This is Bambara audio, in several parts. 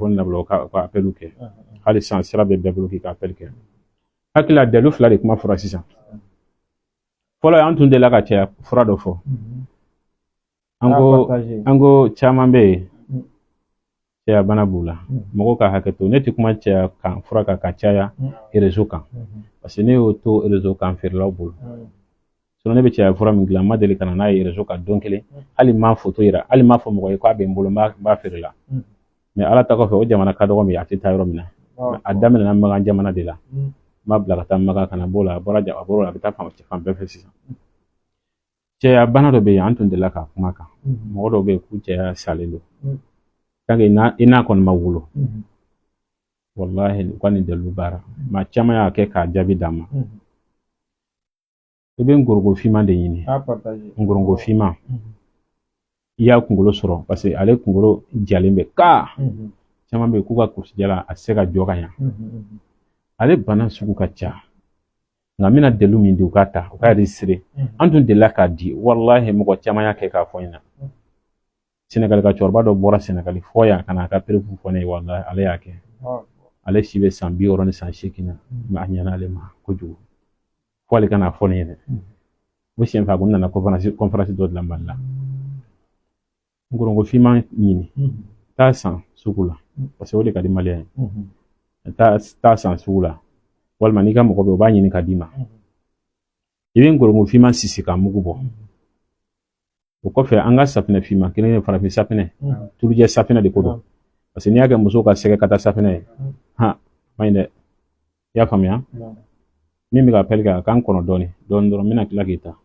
telefɔni labila, u ka appel kɛ. Hali sisan, sira bɛ bɛɛ bolo k'i ka appel kɛ. Hakili la, dalilu fila de kuma fɔra sisan. Fɔlɔ, an tun delila ka cɛya fura dɔ fɔ. An ko caman bɛ yen, cɛya bana b'u la. Mɔgɔw ka hakɛ to, ne tɛ kuma cɛya kan fura kan ka caya réseau kan, parce que ne y'o to réseau kan feerelaw bolo. Sinon, ne bɛ cɛya fura min dilan, n ma deli ka na n'a ye réseau kan don kelen. Hali n m'a photo yira, hali n m'a fɔ mɔgɔ ye k'a bɛ n bolo, n b'a feere la. Mais Ala ta kɔfɛ, o jamana ka dɔgɔ min, a tɛ taa yɔrɔ min na. A daminɛna Makan jamana de la. N b'a bila ka taa Makan, ka na b'o la, a bɔra, a bɔr'o la, a bɛ taa fan bɛɛ fɛ sisan. Cɛya bana dɔ bɛ yen, an tun delila ka kuma kan. Mɔgɔ dɔw bɛ yen k'u cɛya salen don. Tant que i n'a kɔni ma wolo, walahi, u ka nin dalilu baara, maa caman y'a kɛ k'a jaabi d'a ma. I bɛ nkorongo finman de ɲini. Nkorongo finman, i y'a kunkolo sɔrɔ, parce que ale kunkolo jalen bɛ ka caman bɛ yen k'u ka kurusi jala, a tɛ se ka jɔ ka ɲa. Ale bana sugu ka ca, nka n bɛna dalilu min di, u k'a ta, u k'a enregistrer. An tun delila k'a di, walahi, mɔgɔ caman y'a kɛ k'a fɔ n ɲɛna. Sɛnɛgali ka cɛkɔrɔba dɔ bɔra Sɛnɛgali fɔ yan ka na a ka preuve fɔ ne ye. Walahi, ale y'a kɛ. Ale si bɛ san 68 na, mais a ɲɛna ale ma kojugu, fo ale ka n'a fɔ ne ɲɛna. O siɲɛ fɛ, a ko n nana conférence dɔ dilan Mali la. Nkorongo finman ɲini, taa san sugu la, parce que o de ka di malien ye. Taa san sugu la, walima n'i ka mɔgɔ bɛ yen, o b'a ɲini ka d'i ma. I bɛ nkorongo finman sisi k'a mugu bɔ. O kɔfɛ, an ka safinɛ finman kelen, farafin safinɛ, tulujɛ safinɛ de ko don, parce que n'i y'a kɛ muso ka sɛgɛ ka taa safinɛ ye, han, ma ɲi dɛ. I y'a faamuya? Min bɛ ka appel kɛ, a k'an kɔnɔ dɔɔni dɔɔni dɔrɔn, n bɛna tila k'i ta.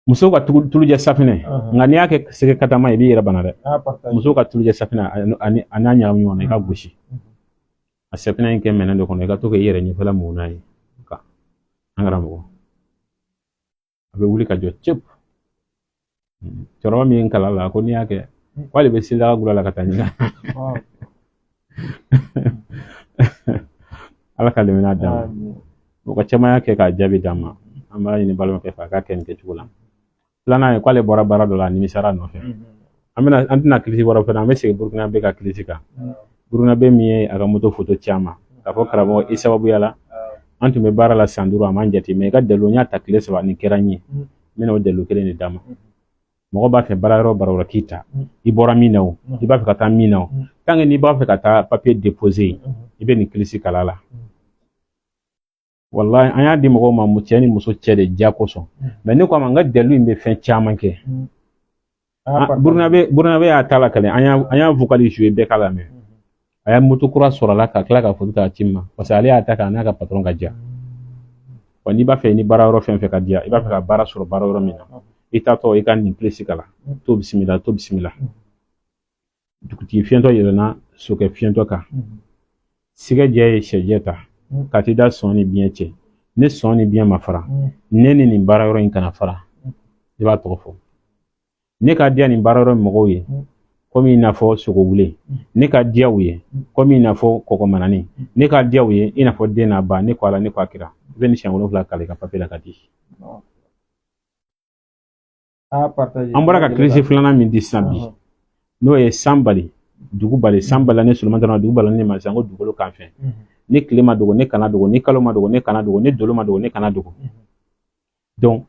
Musow ka tulujɛ safinɛ, nka n'i y'a kɛ sɛgɛ katama ye, i b'i yɛrɛ bana dɛ. Musow ka tulujɛ safinɛ, ani a n'a ɲagami ɲɔgɔn na, i ka gosi a safinɛ in kɛ minɛn dɔ kɔnɔ, i ka to k'i yɛrɛ ɲɛfɛla mun n'a ye. Ka an karamɔgɔ, a bɛ wuli ka jɔ cep. Cɛkɔrɔba min ye n kalan la ko n'i y'a kɛ, k'ale bɛ selidaga gula la ka taa ɲininka. Ala ka lemina d'an ma. Mɔgɔ caman y'a kɛ k'a jaabi d'an ma. An b'a ɲini balimakɛ fɛ, a k'a kɛ nin kɛcogo la. Filanan ye k'ale bɔra baara dɔ la, a nimisara nɔfɛ. An bɛna, an tɛna kilisi wɛrɛ fana, an bɛ segin Burukina bɛ ka kilisi kan. Burukina bɛ min ye a ka moto foto ci an ma k'a fɔ: "Karamɔgɔ, i sababuya la, an tun bɛ baara la san 5, a man jate, mais i ka dalilu, n y'a ta tile 3, nin kɛra n ye." N bɛna o dalilu kelen de d'a ma. Mɔgɔ b'a fɛ baara yɔrɔ baara yɔrɔ k'i ta, i bɔra min na o, i b'a fɛ ka taa min na o, tant que n'i b'a fɛ ka taa papier déposer, i bɛ nin kilisi kala la. Wallahi, an y'a di mɔgɔw ma cɛ ni muso cɛ de diya kosɔn. Mais ne ko a ma, n ka dalilu in bɛ fɛn caman kɛ. Burukina y'a ta la kɛlɛ, an y'a vocal jouer, bɛɛ k'a lamɛn. A ye moto kura sɔrɔ a la ka tila ka foto ta ci ma, parce que ale y'a ta k'a n'a ka patron ka diya. Wa n'i b'a fɛ ni baara yɔrɔ fɛn fɛn ka diya, i b'a fɛ ka baara sɔrɔ baara yɔrɔ min na, i taatɔ, i ka nin kilisi kala. To bisimila, to bisimila. Dugutigi fiyɛntɔ yɛlɛnna sokɛ fiyɛntɔ kan, sigɛjɛ ye sɛjɛ ta ka t'i da sɔn ni biɲɛ cɛ. Ne sɔn ni biɲɛ ma fara, ne ni nin baara yɔrɔ in kana fara. I b'a tɔgɔ fɔ. Ne ka diya nin baara yɔrɔ mɔgɔw ye komi i n'a fɔ sogowule, ne ka diya u ye komi i n'a fɔ kɔgɔmanani, ne ka diya u ye i n'a fɔ den n'a ba. Ne ko Ala, ne ko a kira, i bɛ nin siɲɛ 7 kale i ka papiye la ka di. An bɔra ka kilisi filanan min di sisan bi, n'o ye san bali dugu bali, san bali ne Solomani taara dugu bali ne ma sisan ko dugukolo kan fɛn. Ni tile ma dogo, ne kana dogo. Ni kalo ma dogo, ne kana dogo. Ni dolo ma dogo, ne kana dogo. Donc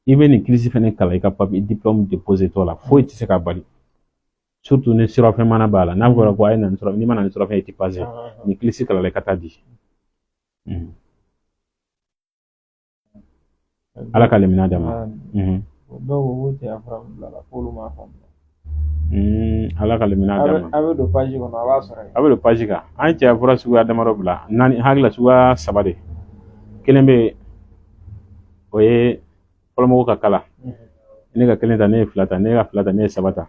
i bɛ nin kilisi fɛnɛ kalan i ka papiye diplôme déposé tɔ la, foyi tɛ se ka bali, surtout ni surafɛn mana b'a la. N'a fɔra ko a ye na ni surafɛn, n'i ma na ni surafɛn, i tɛ passer. Nin kilisi kalan la, i ka taa di. Ala ka lemina d'a ma. Dɔw ko ko cɛya fura min bila la, k'olu m'a faamuya. Ala ka lemina d'a ma. A bɛ don page kɔnɔ, a b'a sɔrɔ yen. A bɛ don page kan. An ye cɛya fura suguya damadɔ bila, naani hakili la, suguya saba de. Kelen bɛ yen, o ye fɔlɔmɔgɔw ka kala. Ne ka kelen ta, ne ye fila ta, ne ka fila ta, ne ye saba ta.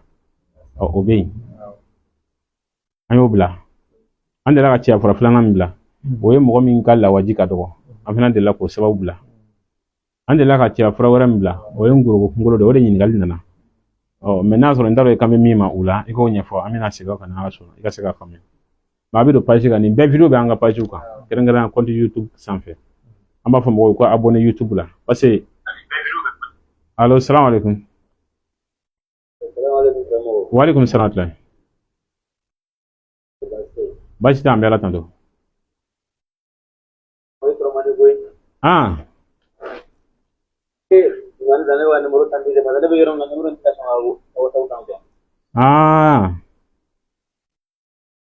Ɔ, o bɛ yen, an y'o bila. An delila ka cɛya fura filanan min bila, o ye mɔgɔ min ka lawaji ka dɔgɔ, an fana delila k'o sababu bila. An delila ka cɛya fura wɛrɛ min bila, o ye ngoroko kunkolo de, o de ɲininkali nana. Ɔ, mais n'a sɔrɔ n t'a dɔn i kan bɛ min ma o la, i k'o ɲɛfɔ, an bɛna segin o kan n'Ala sɔnna, i ka se k'a faamuya. Mais a bɛ don page kan, nin bɛɛ vidéo bɛ an ka page kan, kɛrɛnkɛrɛnnenya compte YouTube sanfɛ. An b'a fɔ mɔgɔw ye ko abonné YouTube la, parce que allo, salamu aleykum. Waaleykum salam. Baasi tɛ, an bɛ Ala tando. O ye sɔrɔ man di koyi. Ah. Ee, ne b'a numéro tan di ma, ne bɛ yɔrɔ min na, numéro in tɛ ka sɔn ka WhatsApp kan quoi. Ah.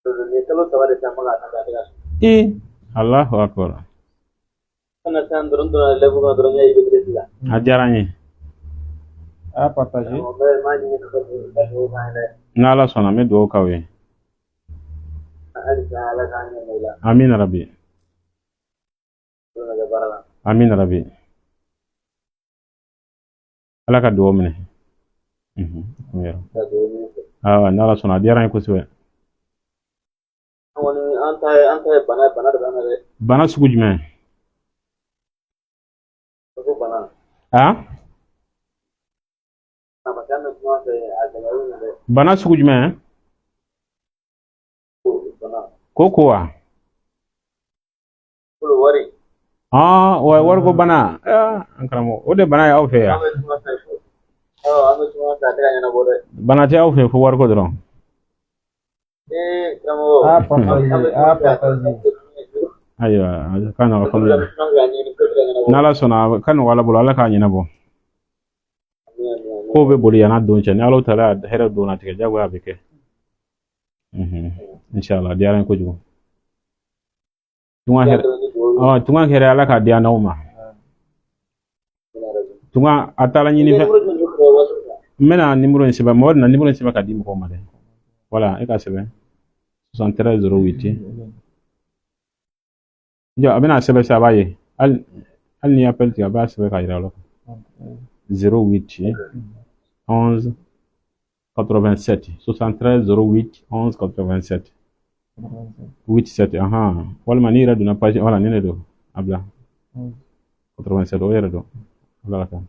Nin ye kalo 3 de sisan, n bɛ k'a ta, a tɛ ka sɔn. Eh, Allahu akbar. Kana sisan dɔrɔn, n donna live kɔnɔ dɔrɔn, n y'a ye i bɛ direct la. A diyara n ye. A y'a partager. N bɛ n b'a ɲini ka dugawu k'an ye dɛ. N'Ala sɔnna, n bɛ dugawu k'aw ye. Halisa Ala k'an ɲɛ i la. Amina rabi. Don bɛ kɛ baara la. Amina rabi. Ala ka dugawu minɛ. Ka dugawu ɲini fɛ. Awa, n'Ala sɔnna, a diyara n ye kosɛbɛ. An kɔni, an ta ye bana de b'an na dɛ. Bana sugu jumɛn? Ko bana. Ah? A parce que an bɛ kuma fɛ, a gɛlɛyalen don dɛ. Bana sugu jumɛn? Ko bana. Ko wa? Kolo wari. Ah, wa wariko bana. Ah, an karamɔgɔ, o de bana ye aw fɛ yan. An bɛ kuma fɛ. Awɔ, an bɛ kuma fɛ, a tɛ ka ɲɛnabɔ dɛ. Bana tɛ aw fɛ fo wariko dɔrɔn. Ee, karamɔgɔ. A y'a partager, a y'a partager. Ayiwa, a ka nɔgɔ, alhamdulillah. N'Ala sɔnna, a ka nɔgɔ Ala bolo, Ala k'a ɲɛnabɔ. Kow bɛ boli yan n'a don cɛ, ni Ala taala hɛrɛ don na tigɛ, jagoya a bɛ kɛ. Inshallah, a diyara n ye kojugu. Tunga hɛrɛ, ɔ tunga hɛrɛ, Ala k'a di an n'aw ma. Tunga a taara ɲini fɛn. N bɛna numéro in sɛbɛn, mɔgɔ na numéro in sɛbɛn ka di mɔgɔw ma dɛ. Voilà, e ka sɛbɛn. 73 08. Jɔ, a bɛna sɛbɛn sisan, a b'a ye. Hali ni appel tigɛ, a b'a sɛbɛn k'a yira la. 08 11 87, 73 08 11 87 87, ahan. Walima n'i yɛrɛ donna page, voilà, nin de don, a bila 87, o yɛrɛ don, a bila ka taa.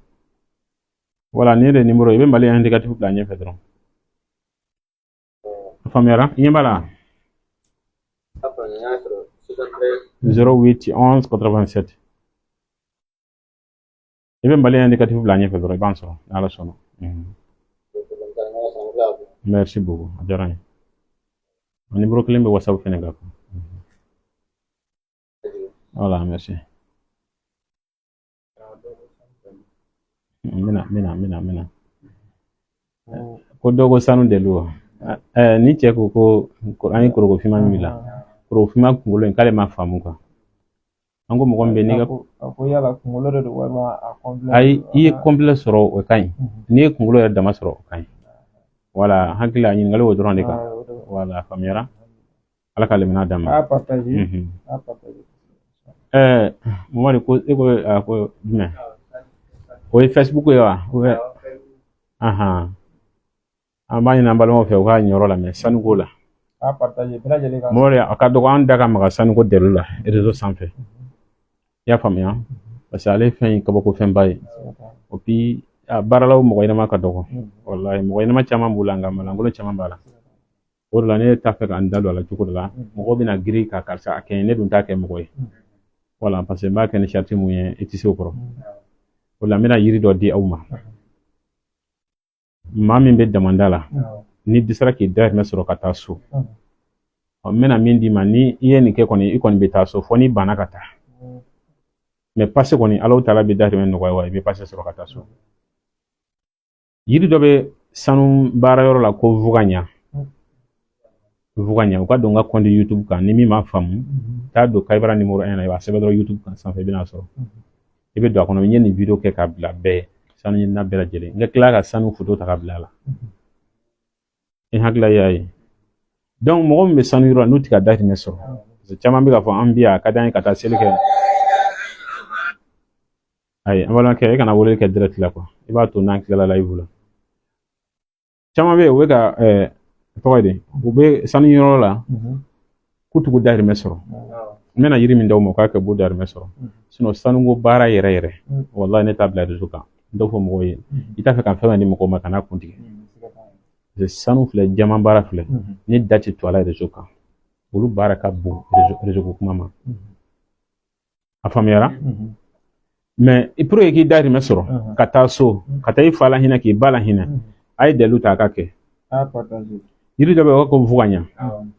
Voilà, nin de numéro, i bɛ Mali indicatif bila ɲɛfɛ dɔrɔn. A faamuyara? I ɲɛ b'a la? 08 11 87. I bɛ Mali indicatif bila ɲɛfɛ dɔrɔn, i b'an sɔrɔ n'Ala sɔnna. Merci beaucoup, a diyara n ye. O numéro kelen bɛ WhatsApp fɛnɛ kan. Voilà, merci. N bɛna, n bɛna, n bɛna, n bɛna. Ko dɔ ko sanu deli wa? Ni cɛ ko an ye korokofinma min bila, korokofinma kunkolo in, k'ale ma faamu quoi. An ko mɔgɔ min bɛ n'i ka A ko yala kunkolo de don walima a complet? Ayi, i ye complet sɔrɔ, o ka ɲi. N'i ye kunkolo yɛrɛ dama sɔrɔ, o ka ɲi. Voilà, hakili la ɲininkali o dɔrɔn de kan. Voilà, a faamuyara. Ala ka lemina d'an ma. A y'a partager. A y'a partager. Mamadu ko e ko a ko jumɛn? O ye Facebook ye wa? Ou bien ahan. An b'a ɲini an balimaw fɛ u k'a ɲɛyɔrɔ lamɛn sanuko la. A y'a partager bɛɛ lajɛlen ka. Mɔgɔ a ka dɔgɔ an da ka maga sanuko dɛlu la réseau sanfɛ. I y'a faamuya? Parce que ale ye fɛn ye, kabako fɛnba ye. Et puis a baaralaw mɔgɔ ɲɛnama ka dɔgɔ. Walahi, mɔgɔ ɲɛnama caman b'u la, nka malankolon caman b'a la. O de la ne t'a fɛ ka n da don a la cogo dɔ la. Mɔgɔw bɛna girin ka karisa a kɛ, ne dun t'a kɛ mɔgɔ ye. Voilà, parce que n b'a kɛ ni sariti mun ye, i tɛ se o kɔrɔ. O la n bɛna yiri dɔ di aw ma. Maa min bɛ damanda la, n'i dɛsɛra k'i dahirimɛ sɔrɔ ka taa so, ɔ n bɛna min d'i ma, ni i ye nin kɛ kɔni, i kɔni bɛ taa so fo n'i banna ka taa. Mais passe kɔni, Alahu taala bɛ dahirimɛ nɔgɔya wa, i bɛ passe sɔrɔ ka taa so. Yiri dɔ bɛ sanu baarayɔrɔ la ko Vugaɲa. Vugaɲa, u ka don n ka compte YouTube kan, ni min m'a faamu, taa don Kayibara numéro 1 na, i b'a sɛbɛn dɔrɔn YouTube kan sanfɛ, i bɛna sɔrɔ. I bɛ don a kɔnɔ, n ye nin vidéo kɛ k'a bila bɛɛ ye, sanu ɲinina bɛɛ lajɛlen. N ka tila ka sanu photo ta ka bila a la. I hakili y'a ye. Donc mɔgɔ min bɛ sanu yɔrɔ la, n'u tɛ ka dahirimɛ sɔrɔ, parce que caman bɛ k'a fɔ an bi yan, a ka d'an ye ka taa seli kɛ. Ayi, an balimakɛ, e kana weleli kɛ direct la quoi. I b'a to n'an tilala live la. Caman bɛ yen, u bɛ ka tɔgɔ ye di, u bɛ sanu yɔrɔ la, k'u t'u dahirimɛ sɔrɔ. N bɛna yiri min d'aw ma, u k'a kɛ b'u dahirimɛ sɔrɔ. Sinon sanuko baara yɛrɛ yɛrɛ, wallahi ne t'a bila réseau kan. N t'o fɔ mɔgɔw ye. I t'a fɛ ka fɛn di mɔgɔw ma, kana kun tigɛ. Parce que sanu filɛ, jama baara filɛ, ne da tɛ to a la réseau kan. Olu baara ka bon réseau ko kuma ma. A faamuyara? Mais pour que k'i dahirimɛ sɔrɔ ka taa so, ka taa i fa la hinɛ, k'i ba la hinɛ, a ye dalilu ta a ka kɛ. A y'a partager. Yiri dɔ bɛ yen ko fugaɲa.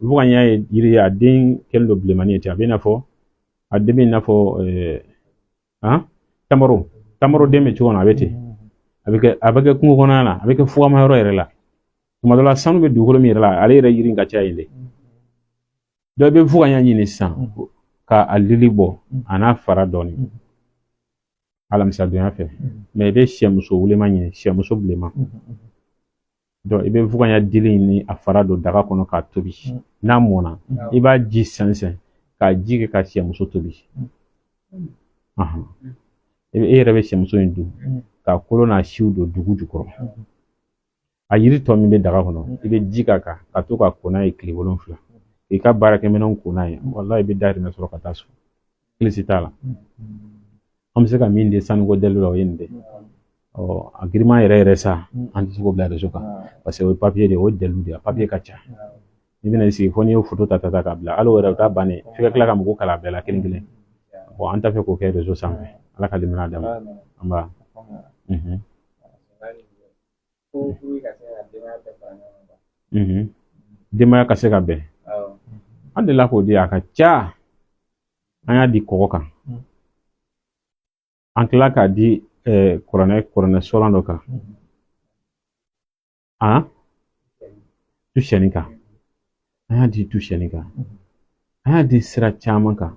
Fugaɲa ye yiri ye, a den kɛlen don bilenmanin ye ten. A bɛ i n'a fɔ, a den bɛ i n'a fɔ tamaro. Tamaro den bɛ cogo min na, a bɛ ten. A bɛ kɛ kungo kɔnɔna na, a bɛ kɛ fugama yɔrɔ yɛrɛ la. Tuma dɔ la, sanu bɛ dugukolo min yɛrɛ la, ale yɛrɛ yiri in ka ca yen de. Dɔ bɛ fugaɲa ɲini sisan ka a lili bɔ a n'a fara dɔɔnin alamisa donya fɛ. Mais i bɛ sɛmuso wulema ɲini, sɛmuso bilenman. Donc i bɛ fugaɲa dili ni a fara don daga kɔnɔ k'a tobi. N'a mɔnna, i b'a ji sɛnsɛn k'a ji kɛ ka sɛmuso tobi. E yɛrɛ bɛ sɛmuso in dun k'a kolo n'a siw don dugu jukɔrɔ. A yiri tɔ min bɛ daga kɔnɔ, i bɛ ji k'a kan ka to ka ko n'a ye tile 7, k'i ka baarakɛminɛnw ko n'a ye. Walahi, i bɛ dahirimɛ sɔrɔ ka taa so, kilisi t'a la. An bɛ se ka min di sanuko dalilu la, o ye nin de. Ɔ, a giriman yɛrɛ yɛrɛ sa, an tɛ se k'o bila réseau kan parce que o ye papier de ye, o ye dalilu de ye, a papier ka ca. I bɛna i sigi fo n'i ye photo ta ta k'a bila, hali o yɛrɛ o t'a bannen, f'i ka tila ka mɔgɔw kalan a bɛɛ la kelen kelen. Bon, an t'a fɛ k'o kɛ réseau sanfɛ. Ala ka limaniya d'an ma. An ba. Ko pour ka se ka denbaya bɛɛ fara ɲɔgɔn kan. Denbaya ka se ka bɛn. An delila k'o di, a ka ca. An y'a di kɔgɔ kan. An tila k'a di kuranɛ sɔlan dɔ kan. Han? Tusɛni kan. An y'a di tusɛni kan. An y'a di sira caman kan.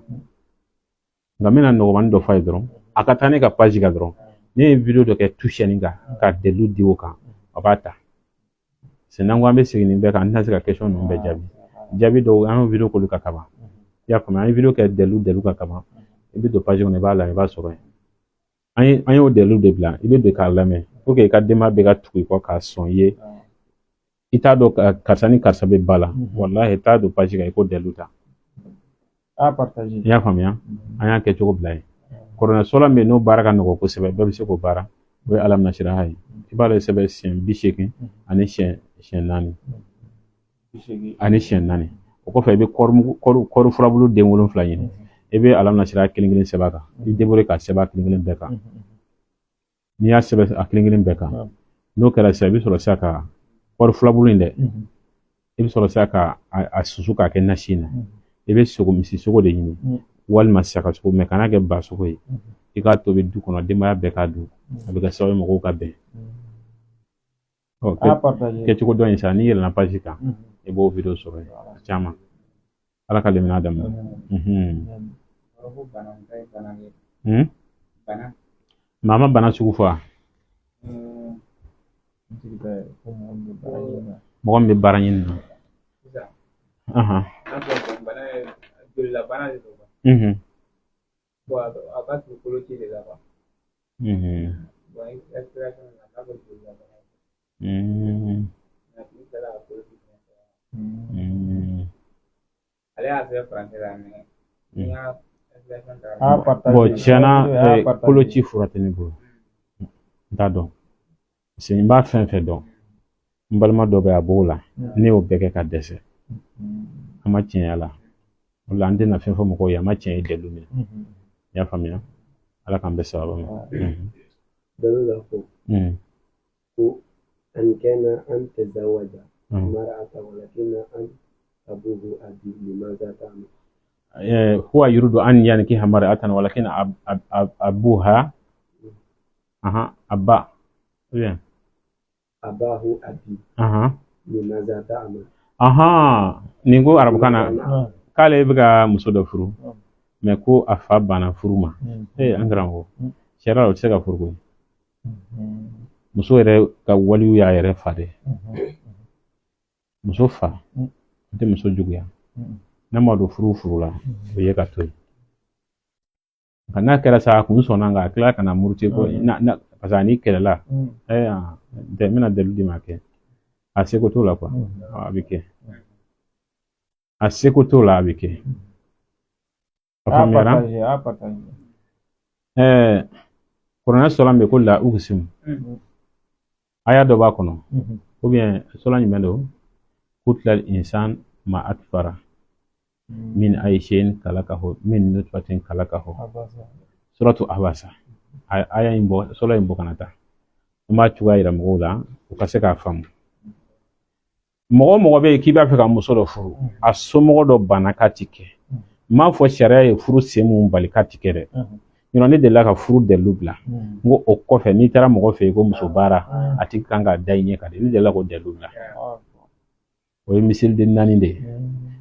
Nka n bɛna nɔgɔmani dɔ f'a ye dɔrɔn. A ka taa ne ka page kan dɔrɔn. Ne ye vidéo dɔ kɛ tusɛni kan ka dalilu di o kan. A b'a ta. N'an ko an bɛ segin nin bɛɛ kan, an tɛna se ka question ninnu bɛɛ jaabi. Jaabi dɔw, an y'o vidéo k'olu kan kaban. I y'a faamuya, an ye vidéo kɛ dalilu kan kaban. I bɛ don page kɔnɔ, i b'a lamɛn, i b'a sɔrɔ yen. An y'o dalilu de bila, i bɛ don k'a lamɛn pour que i ka denbaya bɛɛ ka tugu i kɔ k'a sɔn i ye. I t'a dɔn karisa ni karisa bɛ ba la, walahi, t'a don page kan, i k'o dalilu ta. A partager. I y'a faamuya, an y'a kɛ cogo bila yen. Kuranɛ sɔlan bɛ yen, n'o baara ka nɔgɔn kosɛbɛ, bɛɛ bɛ se k'o baara. O ye alam nasiraha ye. I b'ale sɛbɛn siɲɛ 80 ani siɲɛ 4. Ani siɲɛ 4. O kɔfɛ, i bɛ kɔɔri furabulu den 7 ɲini. I bɛ alam nasiraha kelen kelen sɛbɛn a kan. I débrouiller k'a sɛbɛn a kelen kelen bɛɛ kan. N'i y'a sɛbɛn a kelen kelen bɛɛ kan, n'o kɛra sisan, i bɛ sɔrɔ sisan ka kɔɔri furabulu in dɛ, i bɛ sɔrɔ sisan ka a susu k'a kɛ nasi in na. I bɛ sogo, misi sogo de ɲini walima saga sogo, mais kana kɛ ba sogo ye. I k'a tobi du kɔnɔ, denbaya bɛɛ k'a dun. A bɛ kɛ sababu ye mɔgɔw ka bɛn. Ɔ, kɛcogo dɔ in sa, n'i yɛlɛnna page kan, i b'o vidéo sɔrɔ yen caman. Ala ka limaniya d'an ma. Maa ma bana sugu fɔ wa? Mɔgɔ min bɛ baara ɲini na. Bana ye jolilabana de don. Bon, a ka tugu koloci de la quoi. Bon, explication na n'a fɔ jolilabana. A tigi tilala ka koloci fɛnɛ kɛ. Ale y'a sɛbɛn français la, mais n'i y'a explication ta. Bon, tiɲɛna, koloci fura tɛ ne bolo. N t'a dɔn. Parce que n b'a fɛn fɛn dɔn. N balima dɔ bɛ yen, a b'o la. Ne y'o bɛɛ kɛ ka dɛsɛ. An ma tiɲɛ la. O la, an tɛna fɛn fɔ mɔgɔw ye, a ma tiɲɛ ye dalilu min na. I y'a faamuya? Ala k'an bɛɛ sababa ma. Dɔ bɛ k'a fɔ ko أن كان أن تزوج امرأة ولكن أن أبوه أبي لماذا تعمل؟ هو يريد أن ينكح امرأة ولكن أب أب أب أبوها أها أبا bien. أباه أبي لماذا تعمل؟ Aha, nin ko arabukan na k'ale bɛ ka muso dɔ furu, mais ko a fa banna furu ma. Ee, an karamɔgɔ, sariya la o tɛ se ka furu koyi. Muso yɛrɛ ka waliyu y'a yɛrɛ fa de. Muso fa n tɛ muso juguya. N'a ma don furu furu la, o ye ka to yen. Nka n'a kɛra sa, a kun sɔnna, nka a tila ka na muruti ko na parce que a n'i kɛlɛla. N bɛna dalilu d'i ma a kɛ. A seko t'o la quoi. A bɛ kɛ. A seko t'o la, a bɛ kɛ. A faamuyara? Kuranɛ sɔlan bɛ ko la uqsimu. Aya dɔ b'a kɔnɔ. Ou bien sɔlan jumɛn don? قتل الإنسان ما أكفره من أي شيء خلقه من نطفة خلقه. سورة عبس. Aya in bɔ, sɔla in bɔ kana taa. An b'a cogoya yira mɔgɔw la u ka se k'a faamu. Mɔgɔ o mɔgɔ bɛ yen k'i b'a fɛ ka muso dɔ furu, a somɔgɔ dɔ banna k'a ti kɛ, n m'a fɔ sariya ye furu sen mun bali k'a ti kɛ dɛ. Yɔrɔ ne delila ka furu dalilu bila, n ko o kɔfɛ n'i taara mɔgɔ fɛ yen ko muso baara, a tigi kan k'a da i ɲɛ kan de. Ne delila k'o dalilu bila, o ye misiliden 4 de ye.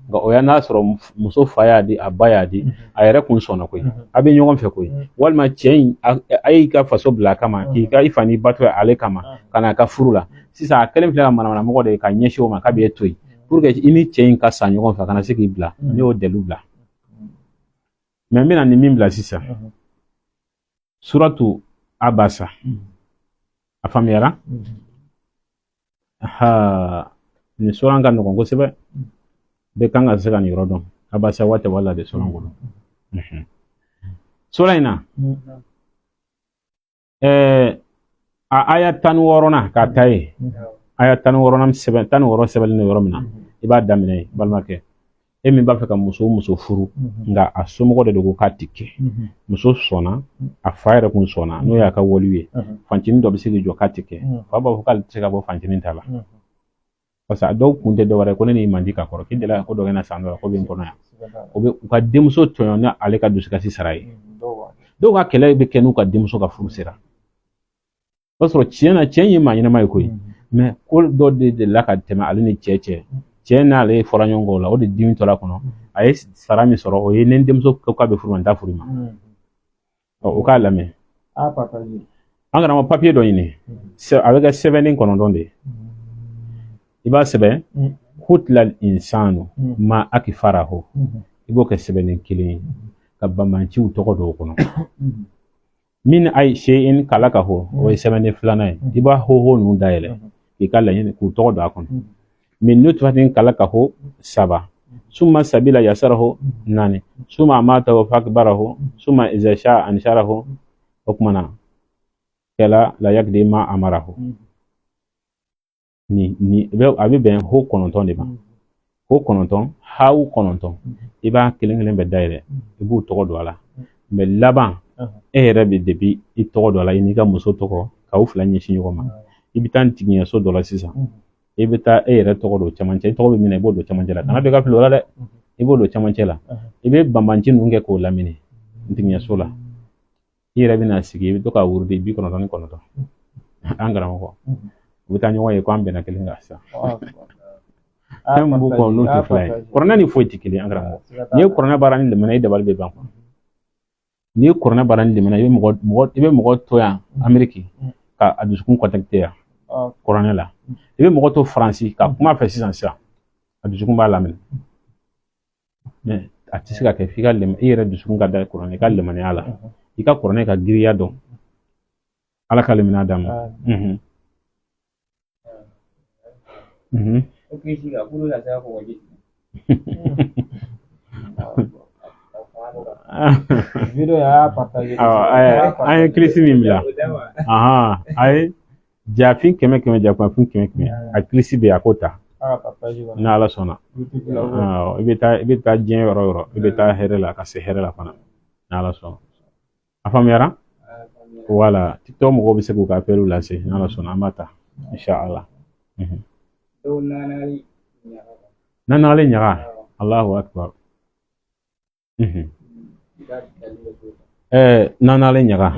Nka o y'a n'a sɔrɔ muso fa y'a di, a ba y'a di, a yɛrɛ kun sɔnna koyi, a bɛ ɲɔgɔn fɛ koyi, walima cɛ in a y'i ka faso bila a kama, k'i ka i fa n'i ba to ale kama ka na a ka furu la. Sisan a kɛlen filɛ ka manamanamɔgɔ de ye ka ɲɛsin o ma k'a b'e to yen pour que i ni cɛ in ka sa ɲɔgɔn fɛ, a kana se k'i bila. Ne y'o dalilu bila, mais n bɛna nin min bila sisan, suratu Abasa, a faamuyara? Ha, nin suran ka nɔgɔn kosɛbɛ, bɛɛ kan ka se ka nin yɔrɔ dɔn. Abasa wa tawalla de suran kɔnɔ. Sura in na, a aya 16nan k'a ta ye, aya 16nan sɛbɛn, 16 sɛbɛnlen don yɔrɔ min na, i b'a daminɛ yen. Balimakɛ, e min b'a fɛ ka muso o muso furu, nka a somɔgɔ de ko k'a ti kɛ, muso sɔnna, a fa yɛrɛ kun sɔnna, n'o y'a ka waliw ye, fancinin dɔ bɛ se k'i jɔ k'a ti kɛ, fa b'a fɔ k'ale tɛ se ka bɔ fancinin ta la, parce que a dɔw kun tɛ dɔwɛrɛ ye ko ne n'i man di ka kɔrɔ, k'i delila ka ko dɔ kɛ n na san dɔ la, ko bɛ n kɔnɔ yan. O bɛ u ka denmuso tɔɲɔ ni ale ka dusukasi sara ye. Dɔw ka kɛlɛ bɛ kɛ n'u ka denmuso ka furu sera, o b'a sɔrɔ tiɲɛ na cɛ in ye maa ɲɛnama ye koyi, mais ko dɔ de delila ka tɛmɛ ale ni cɛ cɛ, cɛ n'ale fɔra ɲɔgɔn kɔ o la, o de dimi tɔla kɔnɔ, a ye sara min sɔrɔ, o ye ni denmuso ko k'a bɛ furu ma, n t'a furu ma. Ɔ, o k'a lamɛn. An kana ma papiye dɔ ɲini, a bɛ kɛ sɛbɛnnen 9 de ye. I b'a sɛbɛn kutilal insanu ma akifarahu, i b'o kɛ sɛbɛnnen kelen ye ka banbaanciw tɔgɔ dɔw kɔnɔ, min ayi shay'in kalakahu, o ye sɛbɛnnen filanan ye. I b'a hoho ninnu dayɛlɛ k'i ka laɲini k'u tɔgɔ don a kɔnɔ, min nutfatin kalakahu 3, summa sabila yasarahu 4, summa amatahu fakbarahu, summa iza sha'a ansharahu, o kuma na kɛla la yakdi ma amarahu. Ni a bɛ bɛn ho 9 de ma, ho 9, hawu 9, i b'a kelen kelen bɛɛ dayɛlɛ, i b'u tɔgɔ don a la. Mais laban, e yɛrɛ bɛ depi i tɔgɔ don a la, i n'i ka muso tɔgɔ, k'aw fila ɲɛsin ɲɔgɔn ma. I bɛ taa ntigiɲɛso dɔ la sisan, i bɛ taa e yɛrɛ tɔgɔ don camancɛ, i tɔgɔ bɛ min na, i b'o don camancɛ la, kana bɛɛ ka fili o la dɛ, i b'o don camancɛ la, i bɛ banbanci ninnu kɛ k'o lamini ntigiɲɛso la. I yɛrɛ bɛna sigi, i bɛ to ka wurudi 99. An karamɔgɔ, u bɛ taa ɲɔgɔn ye ko an bɛnna kelen kan sisan. Fɛn min b'u kɔ, n'o tɛ fila ye, kuranɛ ni foyi tɛ kelen. An karamɔgɔ, n'i ye kuranɛ baara ni limaniya, i dabali bɛ ban. N'i ye kuranɛ baara ni limaniya, i bɛ mɔgɔ to yan Ameriki ka a dusukun contacter yan kuranɛ la, i bɛ mɔgɔ to Faransi ka kuma fɛ sisan sisan, a dusukun b'a laminɛ. Mais a tɛ se ka kɛ f'i ka i yɛrɛ dusukun ka da kuranɛ, i ka limaniya la, i ka kuranɛ ka giriya dɔn. Ala ka limaniya d'an ma. O kilisi ka bolo ka se ka kɔgɔji. Video y'a partager. An ye kilisi min bila, a ye jafin 100 100, jakuma 100 100, a kilisi bɛ yen, a k'o ta n'Ala sɔnna. I bɛ taa diɲɛ yɔrɔ o yɔrɔ, i bɛ taa hɛrɛ la ka se hɛrɛ la fana n'Ala sɔnna. A faamuyara? Wala TikTok mɔgɔw bɛ se k'u ka appel lase n'Ala sɔnna, an b'a ta inshallah. Nanagalen ɲaga, Allahu akbar. Nanagalen ɲaga,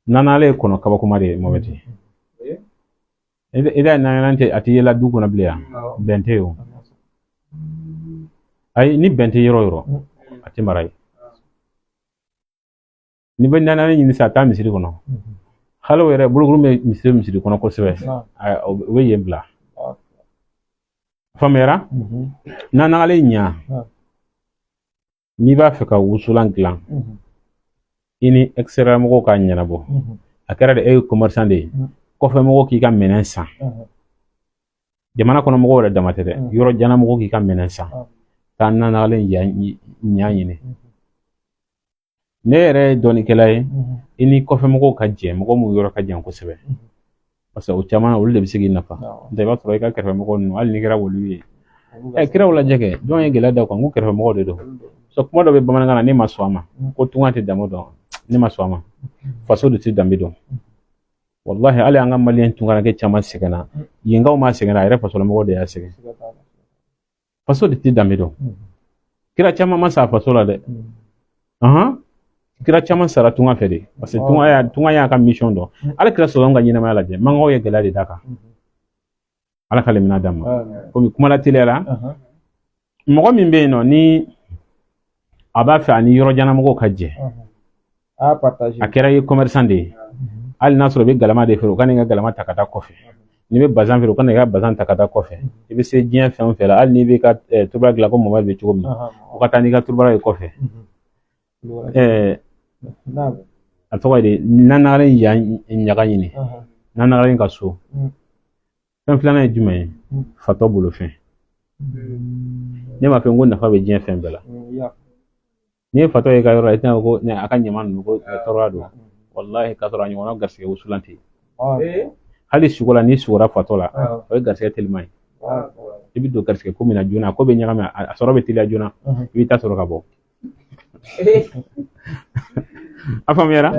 nanagalen ye kɔnɔ kabakoma de ye. Mɔmɛti, i da nanagalen tɛ, a tɛ yela du kɔnɔ bilen yan, bɛn tɛ yen o. Ayi, ni bɛn tɛ yɔrɔ o yɔrɔ, a tɛ mara yen. N'i bɛ nanagalen ɲini sisan, taa misiri kɔnɔ. Hali o yɛrɛ bolokuru bɛ misiri kɔnɔ kosɛbɛ, o bɛ yen bila. Faamuyara? Nanagalen ɲa, n'i b'a fɛ ka wusulan dilan, i ni extérieur mɔgɔw ka ɲɛnabɔ, a kɛra de e ye commerçant de ye, kɔfɛ mɔgɔw k'i ka minɛn san, jamana kɔnɔ mɔgɔw yɛrɛ dama tɛ dɛ, yɔrɔ jan mɔgɔw k'i ka minɛn san, taa nanagalen ɲa ɲini. Ne yɛrɛ ye dɔnnikɛla ye, i ni kɔfɛ mɔgɔw ka jɛ, mɔgɔ minnu yɔrɔ ka jan kosɛbɛ, parce que o caman olu de bɛ se k'i nafa. N'o tɛ i b'a sɔrɔ i ka kɛrɛfɛ mɔgɔw ninnu, hali n'i kɛra waliyu ye, kiraw lajɛ kɛ, jɔn ye gɛlɛya da o kan? Ko kɛrɛfɛ mɔgɔw de don. So kuma dɔ bɛ bamanankan na, ne ma sɔn a ma, ko tunga tɛ danbe dɔn, ne ma sɔn a ma, faso de tɛ danbe dɔn. Wallahi, hali an ka maliyɛn tunkaranke caman sɛgɛnna. Yenkaw ma sɛgɛnna, a yɛrɛ fasolamɔgɔw de y'a sɛgɛn. Faso de tɛ danbe dɔn. Kira caman ma sa a faso la dɛ. Kira caman sara tunga fɛ de, parce que tunga y'a ka mission dɔn. Ala kira sɔrɔ ka ɲɛnamaya lajɛ, mankaw ye gɛlɛya de d'a kan. Ala ka lemina d'a ma. Komi kuma la teliya la, mɔgɔ min bɛ yen nɔ ni a b'a fɛ ani yɔrɔ janamɔgɔw ka jɛ, a kɛra i ye commerçant de ye, hali n'a sɔrɔ i bɛ galama de feere, o ka n'i ka galama ta ka taa kɔfɛ. N'i bɛ bazan feere, o ka n'i ka bazan ta ka taa kɔfɛ. I bɛ se diɲɛ fɛn o fɛn la, hali n'i b'i ka turubara dilan ko Mamadu bɛ cogo min na, o ka taa n'i ka turubara ye kɔfɛ. A tɔgɔ ye di? Nanagalen yan ɲaga ɲini, nanagalen ka so. Fɛn filanan ye jumɛn ye? Fatɔ bolofɛn. Ne m'a fɔ n ko nafa bɛ diɲɛ fɛn bɛɛ la. N'i ye fatɔ ye i ka yɔrɔ la, i tɛna ko a ka ɲama ninnu ko tɔɔrɔya don. Walahi, k'a sɔrɔ a ɲɔgɔnna garisɛgɛ wusulan tɛ yen. Hali sugo la, n'i sugora fatɔ la, o ye garisɛgɛ teliman ye. I bɛ don garisɛgɛ ko min na joona, a ko bɛ ɲagami, a sɔrɔ bɛ teliya joona, i bɛ taa sɔrɔ ka bɔ. A faamuyara?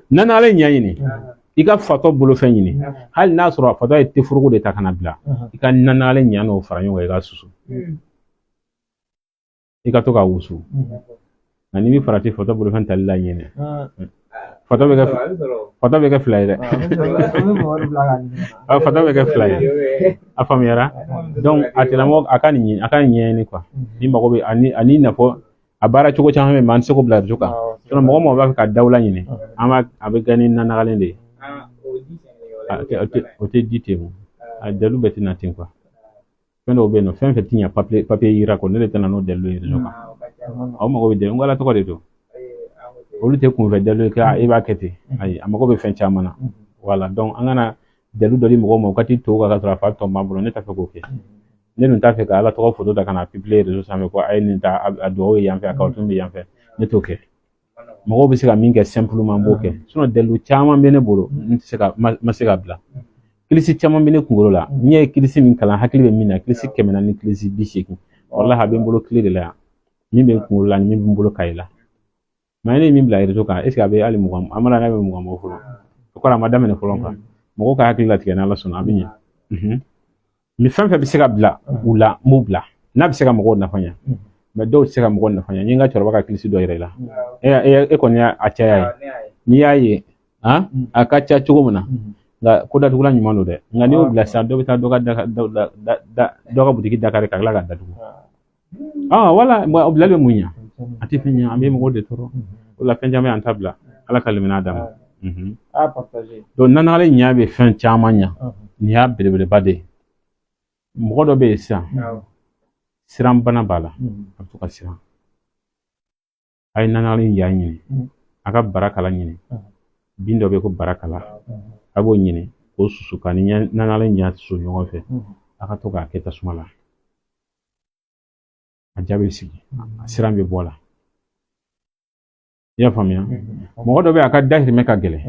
Nanagalen ɲɛ ɲini, i ka fatɔ bolofɛn ɲini, hali n'a sɔrɔ fatɔ ye teforoko de ta ka na bila, i ka nanagalen ɲa n'o fara ɲɔgɔn kan, i ka susu, i ka to k'a wusu. Nka n'i bɛ farati fatɔ bolofɛn tali la ɲinɛ, fatɔ bɛ kɛ fila ye dɛ. Fatɔ bɛ kɛ fila ye. A faamuyara? Donc a tigilamɔgɔ a ka nin ɲini, a ka nin ɲɛɲini quoi. Ni mago bɛ ani n'a fɔ a baara cogo caman bɛ yen, an tɛ se k'o bila réseau kan. Sinon mɔgɔ mɔgɔ b'a fɛ ka dawula ɲini, an b'a a bɛ kɛ ni nanagalen de ye. O tɛ di ten, o a dalilu bɛɛ tɛ na ten quoi. Fɛn dɔw bɛ yen nɔ, fɛn fɛn tɛ ɲɛ papier yira kɔ, ne de tɛna n'o dalilu ye réseau kan. Aw mago bɛ dalilu, n ko Ala tɔgɔ de don. Olu tɛ kunfɛ dalilu ye k'a e b'a kɛ ten, ayi, a mago bɛ fɛn caman na. Voilà, donc an kana dalilu dɔ di mɔgɔw ma, u ka t'i to kan ka sɔrɔ a fa tɔ b'an bolo. Ne t'a fɛ k'o kɛ. Ne dun t'a fɛ ka Ala tɔgɔ foto ta ka na publier réseau sanfɛ ko a ye nin ta, a dugawu ye yan fɛ, a kawatun bɛ yan fɛ. Ne t'o kɛ. Mɔgɔw bɛ se ka min kɛ simplement, n b'o kɛ. Sinon dalilu caman bɛ ne bolo, n tɛ se ka ma se ka bila. Kilisi caman bɛ ne kunkolo la. N'i ye kilisi min kalan, hakili bɛ min na, kilisi 400 kilisi 80, walahi, a bɛ n bolo kile de la yan, min bɛ n kunkolo la ni min bɛ n bolo kaye la. Mais ne ye min bila réseau kan, est ce que a bɛ hali 20, an mana n'a bɛ 20 bɔ fɔlɔ? O kɔrɔ a ma daminɛ fɔlɔ quoi. Mɔgɔw ka hakili latigɛ, n'Ala sɔnna, a bɛ ɲɛ. Ni fɛn fɛn bɛ se ka bila u la, n b'u bila n'a bɛ se ka mɔgɔw nafa ɲɛ. Mais dɔw tɛ se ka mɔgɔw nafa ɲɛ. N ye n ka cɛkɔrɔba ka kilisi dɔ yɛrɛ la. E kɔni y'a caya ye, n'i y'a ye a ka ca cogo min na, nka ko datugulan ɲuman don dɛ. Nka n'i y'o bila sisan, dɔ bɛ taa dɔ ka butigi dakari ka tila ka datugu. Wala o bilali bɛ mun ɲɛ? A tɛ fɛn ɲɛ, an bɛ mɔgɔw de tɔɔrɔ. O la fɛn caman an t'a bila. Ala ka limaniya d'a ma. Donc nanagalen ɲɛ bɛ fɛn caman ɲɛ. Nin y'a belebeleba de ye. Mɔgɔ dɔ bɛ yen sisan, siranbana b'a la, a bɛ to ka siran. A ye nanagalen ɲa ɲini, a ka barakala ɲini. Bin dɔ bɛ yen ko barakala, a b'o ɲini k'o susu ka ni nanagalen ɲa susu ɲɔgɔn fɛ, a ka to k'a kɛ tasuma la, a ja bɛ sigi, a siran bɛ bɔ a la. I y'a faamuya? Mɔgɔ dɔ bɛ yen, a ka dahirimɛ ka gɛlɛn.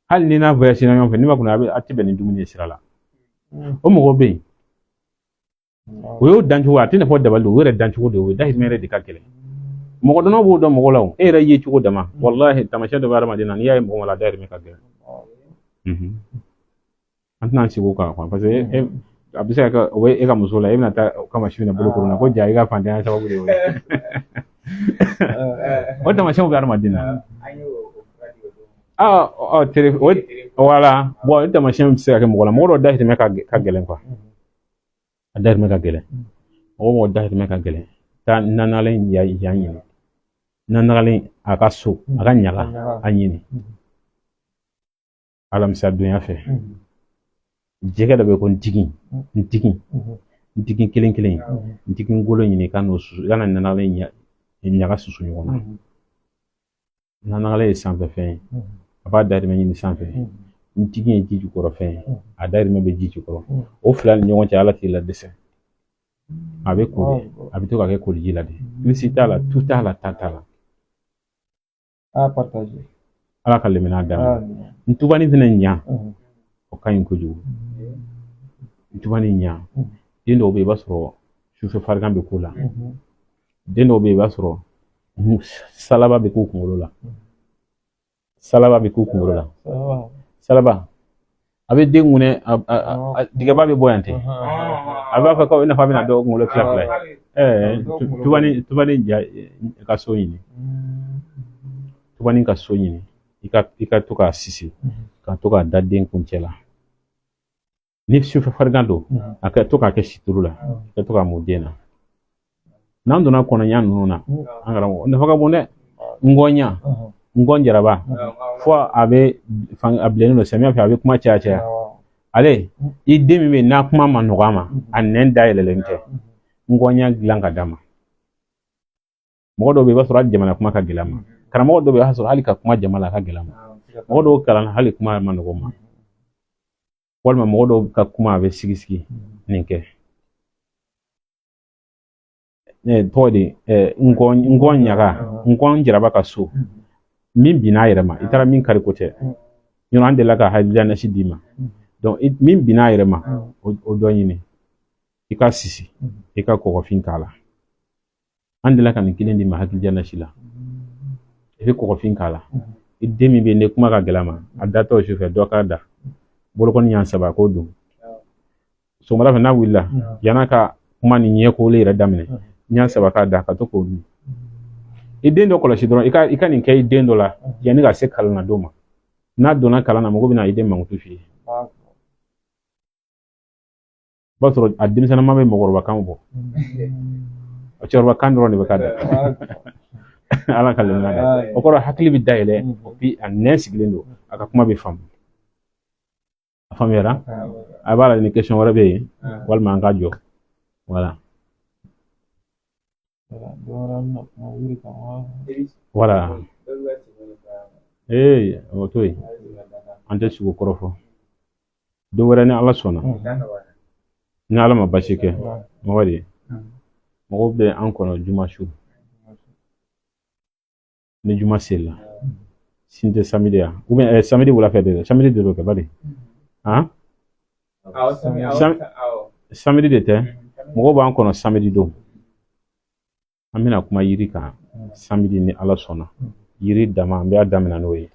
Hali ni n'a voyage ɲɔgɔn fɛ, n'i ma kunna, a bɛ a tɛ bɛn ni dumuni ye sira la. O mɔgɔ bɛ yen, o y'o dancogo, a tɛ n'a fɔ dabali don, o yɛrɛ dancogo de o ye, dahirimɛ yɛrɛ de ka gɛlɛn. Mɔgɔ dɔnnaw b'o dɔn mɔgɔ la. O e yɛrɛ ye cogo dama, walahi, taamasiyɛn dɔ bɛ hadamaden na, n'i y'a ye mɔgɔ la, dahirimɛ ka gɛlɛn. An tɛna an sigi o kan quoi, parce que a bɛ se ka kɛ o bɛ e ka muso la, e bɛna taa o kama su in na bolokoro na ko ja i ka fantanya sababu de y'o ye. O taamasiyɛnw bɛ hadamaden na. Ah, tere o, voilà. Bon, o taamasiyɛnw tɛ se ka kɛ mɔgɔ la. Mɔgɔ dɔw dahirimɛ ka gɛlɛn quoi, a dahirimɛ ka gɛlɛn. Mɔgɔ mɔgɔ dahirimɛ ka gɛlɛn, taa nanagalen yan ɲini, nanagalen a ka so, a ka ɲaga a ɲini. Alamisa donya fɛ, jɛgɛ dɔ bɛ yen ko ntigin, ntigin, ntigin kelen kelen, ntigin golo ɲini, i ka n'o susu, i ka na nanagalen ɲaga susu ɲɔgɔn na. Nanagalen ye sanfɛ fɛn ye, a b'a dahirimɛ ɲini sanfɛ. Ntigin ye ji jukɔrɔ fɛn ye, a dahirimɛ bɛ ji jukɔrɔ. O fila ni ɲɔgɔn cɛ, Ala t'i la dɛsɛ. A bɛ ko de, a bɛ to ka kɛ koliji la de. Kilisi t'a la, tu t'a la, ta t'a la. Ala ka lemina d'a ma. Ntubani fɛnɛ ɲa, o ka ɲi kojugu. Ntubani ɲa, den dɔw bɛ yen, i b'a sɔrɔ sufɛ farigan bɛ k'u la. Den dɔw bɛ yen, i b'a sɔrɔ salaba bɛ k'u kunkolo la, salaba bɛ k'u kunkolo la. Salaba a bɛ den ŋunɛ, digɛba bɛ bɔ yan ten, a b'a fɔ ko i n'a fɔ a bɛna dɔ kunkolo fila fila ye. Ɛɛ, tubani ja ka so ɲini, tubani ka so ɲini, i ka to k'a sisi ka to k'a da den kuncɛ la. Ni sufɛ farigan don, a ka to k'a kɛ situlu la, i ka to k'a mun den na. N'an donna kɔnɔɲa ninnu na, an karamɔgɔ, nafa ka bon dɛ. Ngɔɲa, ngɔn jaraba, fo a bɛ a bilennen don samiya fɛ, a bɛ kuma caya caya. Ale i den min bɛ yen n'a kuma ma nɔgɔ a ma, a nɛn dayɛlɛlen tɛ, ngɔɲa dilan ka d'a ma. Mɔgɔ dɔw bɛ yen, i b'a sɔrɔ hali jamana kuma ka gɛlɛn a ma. Karamɔgɔ dɔw bɛ yen, i b'a sɔrɔ hali ka kuma jama la a ka gɛlɛn a ma. Mɔgɔ dɔw kalan hali kuma ma nɔgɔ ma, walima mɔgɔ dɔw ka kuma a bɛ sigi sigi nin kɛ. Tɔgɔ de ngɔn ɲaga, ngɔn jaraba ka so min binna a yɛrɛ ma, i taara min kari ko tɛ yɔrɔ, an delila ka hakilila d'i ma. Donc min binna a yɛrɛ ma, o dɔ ɲini, i ka sisi, i ka kɔgɔfin k'a la. An delila ka nin kelen d'i ma hakilija nasi la, i bɛ kɔgɔfin k'a la. I den min bɛ yen ni kuma ka gɛlɛn a ma, a datɔ su fɛ, dɔ k'a da bolokɔni ɲɛ saba k'o dun. Sɔgɔmada fɛ n'a wulila, yann'a ka kuma ni ɲɛkolo yɛrɛ daminɛ, ɲɛ saba k'a da ka to k'o dun. I den dɔ kɔlɔsi dɔrɔn, i ka nin kɛ i den dɔ la yanni ka se kalan na don ma. N'a donna kalan na, mɔgɔ bɛna i den mankutu f'i ye. I b'a sɔrɔ a denmisɛnninma bɛ mɔgɔkɔrɔba kan bɔ, cɛkɔrɔba kan dɔrɔn de bɛ k'a da. Ala ka lemina da. O kɔrɔ hakili bɛ dayɛlɛ, a nɛn sigilen don, a ka kuma bɛ faamu. A faamuyara? A b'a la ni question wɛrɛ bɛ yen, walima an ka jɔ. Voilà. Voilà. Ee, o to yen, an tɛ sogo kɔrɔ fɔ. Don wɛrɛ ni Ala sɔnna, ni Ala ma basi kɛ, mɔgɔ de mɔgɔw bɛ an kɔnɔ juma su ni juma selila, sini tɛ samedi ya, ou bien samedi wula fɛ de dɛ, samedi de don kɛ bari han, samedi de tɛ, mɔgɔw b'an kɔnɔ samedi don. An bɛna kuma yiri kan samedi ni Ala sɔnna. Yiri dama, an b'a daminɛ n'o ye.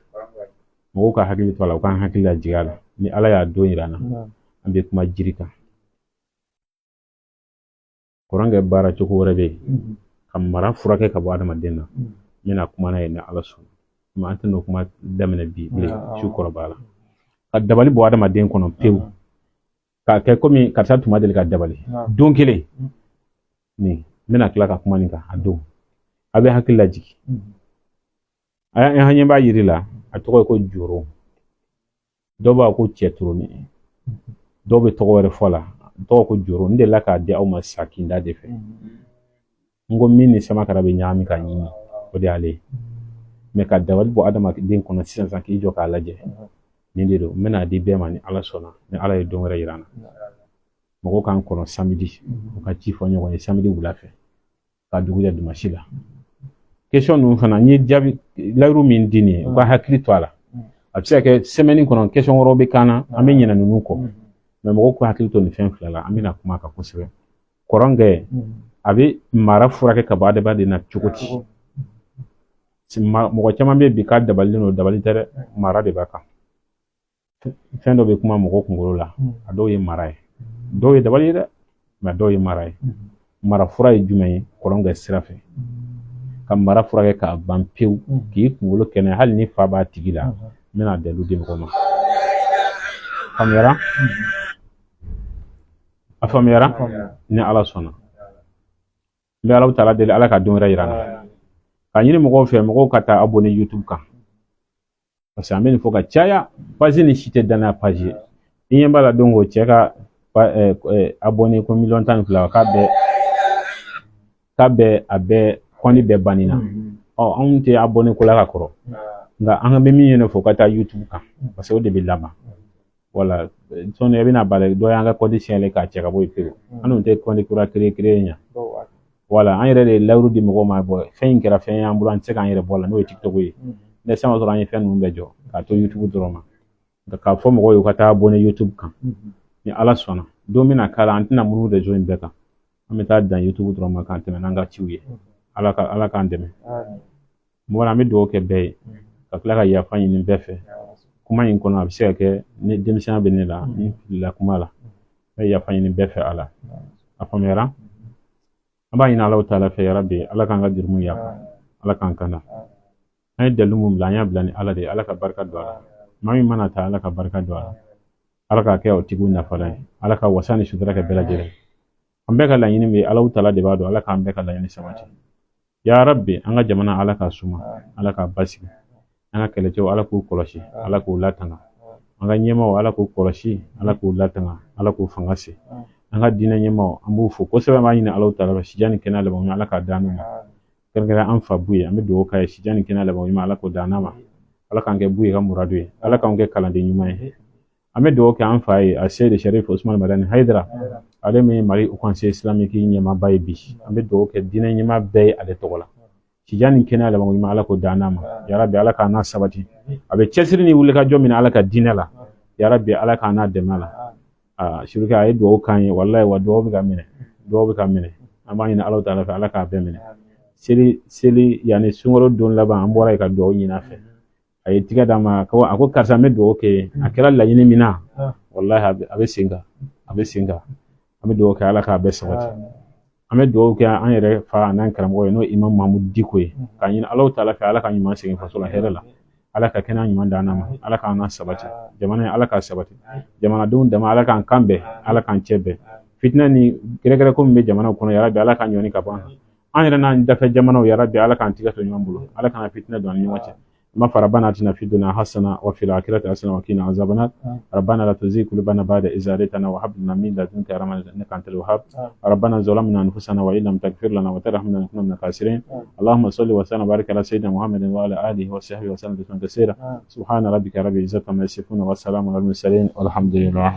Mɔgɔw ka hakili to a la, u k'an hakili lajigin a la. Ni Ala y'a don yira an na, an bɛ kuma jiri kan. Kɔrɔnkɛ baara cogo wɛrɛ bɛ yen ka mara furakɛ ka bɔ adamaden na, n bɛna kuma n'a ye ni Ala sɔnna. Mais an tɛna o kuma daminɛ bi bilen, su kɔrɔbaya la. Ka dabali bɔ adamaden kɔnɔ pewu, k'a kɛ komi karisa tun ma deli ka dabali don kelen nin. N bɛna tila ka kuma nin kan a don. A bɛ hakili lajigin. An ɲɛ b'a yiri la, a tɔgɔ ye ko joro, dɔw b'a ko cɛturuni, dɔw bɛ tɔgɔ wɛrɛ fɔ a la, a tɔgɔ ko joro. N delila k'a di aw ma sakinda de fɛ. N ko min ni samakara bɛ ɲagami ka ɲimi, o de y'ale ye. Mais ka dabali bɔ adamaden kɔnɔ sisan sisan, k'i jɔ k'a lajɛ, nin de don. N bɛna di bɛɛ ma ni Ala sɔnna, ni Ala ye don wɛrɛ yira an na. Mɔgɔw k'an kɔnɔ samedi, u ka ci fɔ ɲɔgɔn ye samedi wula fɛ ka dugu jɛ dimanche la. Question ninnu fana, n ye jaabi layiru min di nin ye, u ka hakili to a la. A bɛ se ka kɛ semaine kɔnɔ question wɛrɛw bɛ k'an na, an bɛ ɲinɛ ninnu kɔ. Mais mɔgɔw k'u hakili to nin fɛn fila la, an bɛna kuma kan kosɛbɛ. Kɔrɔnkɛ a bɛ mara furakɛ ka bɔ adamaden na cogo di? Mɔgɔ caman bɛ bi k'a dabalilen don, dabali tɛ dɛ, mara de b'a kan. Fɛn dɔ bɛ kuma mɔgɔ kunkolo la, a dɔw ye mara ye, dɔw ye dabali ye dɛ, mais dɔw ye mara ye. Mara fura ye jumɛn ye? Kɔrɔnkɛ sira fɛ ka mara furakɛ k'a ban pewu, k'i kunkolo kɛnɛya, hali ni fa b'a tigi la. N bɛna dalilu di mɔgɔ ma. Faamuyara? A faamuyara? Ni Ala sɔnna, n bɛ Ala taala deli, Ala ka don wɛrɛ yira an na. K'a ɲini mɔgɔw fɛ, mɔgɔw ka taa abonné YouTube kan, parce que an bɛ nin fɔ ka caya. Page nin si tɛ danaya page ye. I ɲɛ b'a la don ko cɛ ka abonné ko miliyɔn 12, k'a bɛɛ a bɛɛ kɔni bɛɛ banni na. Ɔ, anw tɛ abonné ko la ka kɔrɔ, nka an bɛ min ɲini fɔ, ka taa YouTube kan, parce que o de bɛ laban. Wala sɔnni i bɛna bala dɔ y'an ka compte signalé k'a cɛ ka bɔ yen pewu. An dun tɛ compte kura créer créer ɲa. Wala an yɛrɛ de ye layiru di mɔgɔw ma. Bɔ fɛn in kɛra fɛn y'an bolo, an tɛ se k'an yɛrɛ bɔ a la, n'o ye TikTok ye. Ne sisan sɔrɔ an ye fɛn ninnu bɛɛ jɔ k'a to YouTube dɔrɔn ma. Nka k'a fɔ mɔgɔw ye u ka taa abonné YouTube kan, ni Ala sɔnna, don bɛna k'a la, an tɛna munu réseau in bɛɛ kan, an bɛ taa dan YouTube dɔrɔn ma k'an tɛmɛ n'an ka ciw ye. Ala k'an dɛmɛ. Mɔgɔ, an bɛ dugawu kɛ bɛɛ ye, ka tila ka yafa ɲini bɛɛ fɛ. Kuma in kɔnɔ, a bɛ se ka kɛ ni denmisɛnya bɛ ne la, n filila kuma la, n bɛ yafa ɲini bɛɛ fɛ a la. A faamuyara? An b'a ɲini Alahu taala fɛ, yarabi, Ala k'an ka jurumu yafa, Ala k'an kanda. An ye dalilu mun bila, an y'a bila ni Ala de ye. Ala ka barika don a la. Maa min mana ta, Ala ka barika don a la. Ala k'a kɛ o tigiw nafalan ye. Ala ka wasa ni sutura kɛ bɛɛ lajɛlen. An bɛɛ ka laɲini bɛ, Alahu taala de b'a dɔn. Ala k'an bɛɛ ka laɲini sabati, ya rabbi. An ka jamana, Ala k'a suma, Ala k'a basigi. An ka kɛlɛcɛw, Ala k'u kɔlɔsi, Ala k'u latanga. An ka ɲɛmaaw, Ala k'u kɔlɔsi, Ala k'u latanga, Ala k'u fanga se. An ka diinɛ ɲɛmaaw, an b'u fo kosɛbɛ. An b'a ɲini Alahu taala fɛ, sijan ni kɛnɛya laban, Ala k'a d'an ma. Kɛrɛnkɛrɛn an fa Buye, an bɛ dugawu k'a ye, sijan ni kɛnɛya laban ɲuman, Ala k'o d'an ma. Ala k'an kɛ Buye ka muradu ye, Ala k'an kɛ kalanden ɲuman ye. An bɛ dugawu kɛ an fa ye, a Seyidi Sharif Usman Madani Hayidara, ale min ye Mali Haut Conseil islamique ɲɛmaaba ye bi. An bɛ dugawu kɛ diinɛ ɲɛmaa bɛɛ ye ale tɔgɔ la, sijan ni kɛnɛya laban ɲuman, Ala k'o d'an ma, yarabi. Ala k'an n'a sabati. A bɛ cɛsiri ni wulikajɔ min na Ala ka diinɛ la, yarabi, Ala k'an n'a dɛmɛ la. Aa, surtout a ye dugawu k'an ye, walayi, wa dugawu bɛ ka minɛ, dugawu bɛ ka minɛ. An b'a ɲini Ala taala fɛ, Ala k'a bɛɛ minɛ. Seli seli yanni sunkalo don laban, an bɔra yen ka dugawu ɲini a fɛ. A ye tigɛ d'a ma, a ko karisa, n bɛ dugawu kɛ. A kɛra laɲini min na, walahi, a bɛ sen kan, a bɛ sen kan. An bɛ dugawu kɛ, Ala k'a bɛɛ sabati. An bɛ dugawu kɛ an yɛrɛ fa an'an karamɔgɔ ye, n'o ye Imam Mahamudu Diko ye, k'a ɲini Ala taala fɛ, Ala ka ɲuman segin faso la hɛrɛ la. Ala ka kɛnɛya ɲuman d'an ma. Ala k'an na sabati. Jamana in, Ala k'a sabati. Jamanadenw dama, Ala k'an kan bɛn, Ala k'an cɛ bɛn. Fitinɛ ni gɛrɛgɛrɛ ko min bɛ jamana kɔnɔ, yarabi, Ala k'a ɲɔni ka bɔ an kan. An yɛrɛ n'an dafɛ jamanaw, yarabi, Ala k'an tigɛ to ɲɔgɔn bolo. Ala kana fitinɛ don an ni ɲɔgɔn cɛ. ما فربنا اتنا في الدنيا حسنه وفي الاخره حسنه وقنا عذاب النار. ربنا لا تزغ قلوبنا بعد إذ هديتنا وهب لنا من لدنك رحمه انك انت الوهاب. ربنا ظلمنا انفسنا وان لم تغفر لنا وترحمنا لنكون من الخاسرين. اللهم صل وسلم وبارك على سيدنا محمد وعلى اله وصحبه وسلم تسليما كثيرا. سبحان ربك رب العزه عما يصفون وسلام على المرسلين والحمد لله.